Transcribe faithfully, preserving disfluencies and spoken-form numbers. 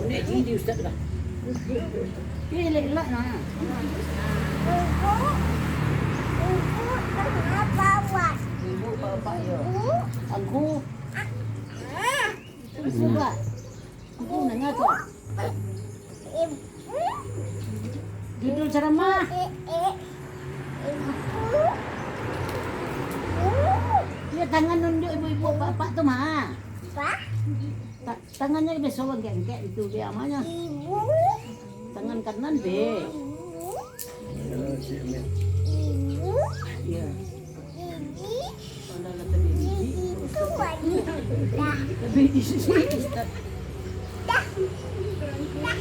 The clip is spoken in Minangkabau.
Nek di, di ustaz lah. Elek lah nah. Ibu, ibu tengah bawah. Ibu bapak yo. Ibu. Angku. Ah. Sudah. Angku nanya tu. Ibu. Judul ceramah. Eh, eh. Ibu. Ibu. Ya, tangan nunjuk ibu-ibu bapak tu mah. Apa? Ta- Tangannyo biaso angkek-angkek itu dia amanya. Ibu. Tangan kanan be. Ibu. Ibu. Iya. Ibu. Ada letak di gigi. Ibu itu wanita. Lebih di sini. Dah. Dah. Dah.